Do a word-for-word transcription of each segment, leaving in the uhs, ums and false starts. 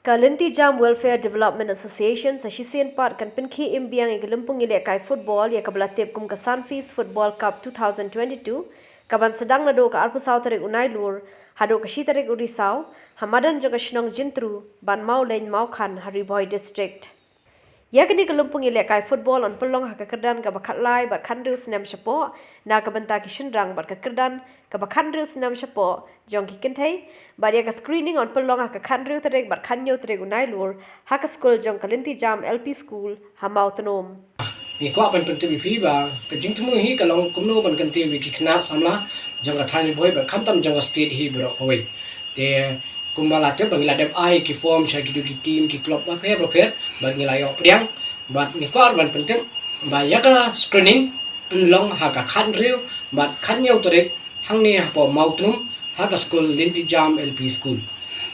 Ka Lynti Jam Welfare Development Association sa shisien pat kan pynkhie im biang ïa ka lympung ïalehkai football ïa kaba la tip kum ka Sunfeast Football Cup two thousand twenty-two, kaban sdang naduh ka arphew saw tarik u Nailur haduh ka shi tarik u Risaw, ha madan jong ka shnong Jyntru, Ban Mawlein Mawkhan, ha Ri Bhoi District. Ïa kane ka lympung ïalehkai football yn pynlong ha ka kyrdan kaba khatlai bad khathynriew snem shapoh na ka bynta ki shynrang bad ka kyrdan kaba khathynriew snem shapoh jong ki kynthei, bad ïa ka screening yn pynlong ha ka khathynriew tarik bad khathynñiew tarik u Nailur ha ka skul jong ka Lynti Jam L P School ha Mawtnum. Ngi kwah ban pyntip ïa phi ba ka jingthmu hi ka long kumno ban kyntiew ïa ki khynnah samla jong ka thaiñ Ri Bhoi bad khamtam jong ka state hi baroh kawei. Te kumba la tip ba ngi la dep ai ki form sha kito ki team, ki club bapher bapher, bad ngi la ïoh pdiang, bad ngi kwah ban pyntip ba ïa ka screening yn long ha ka khathynriew bad khathynñiew tarik hangne hapoh Mawtnum, ha ka skul Lynti Jam L P School,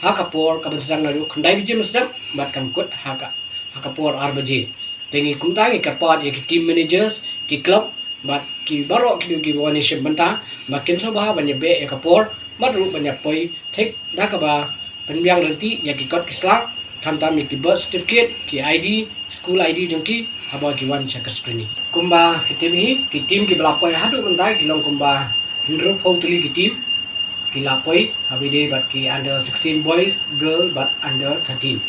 ha ka por kaban sdang naduh khyndai baje mynstep bad kan kut ha ka, ha ka por ar baje. Te ngi kumta ngi kyrpad ïa ki team managers, ki club bad ki baroh kito kiba wan ïashim bynta ba kin sngewbha ban ïabeh ïa ka por bad ruh ban ïapoi thik da kaba pynbiang ryntih ïa ki kot ki sla, khamtam ïa ki birth certificate, ki I D, school I D jong ki, haba ki wan sha ka screening. Kumba phi tip hi, ki team kiba la poi haduh mynta ki long kumba hynriewphew tylli ki team ki la poi, haba ïadei bad ki under sixteen boys, girl bad under thirteen.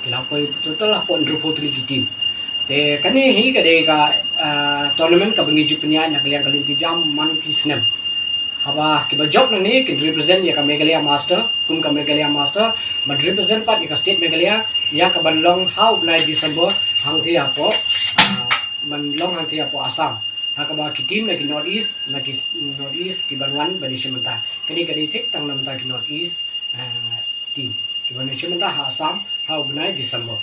Ki la poi total hapoh hynriewphew tylli ki team. Te kane hi ka dei ka, ah, tournament kaba ngi ju pynïaid na ka liang ka Lynti Jam man ki snem. Haba kiba jop nangne kin represent ïa ka Meghalaya Master, kum ka Meghalaya Master, ban represent pat ïa ka state Meghalaya ïa kaban long ha u bnai December hangtei hapoh, ah, ban long hangtei hapoh Assam. Ha kaba ki team na ki North East, na ki s-, North East kiban wan ban ïashim bynta. Kane ka dei thik tang na bynta ki North East, ah, team kiban ïashim bynta ha Assam ha u bnai December.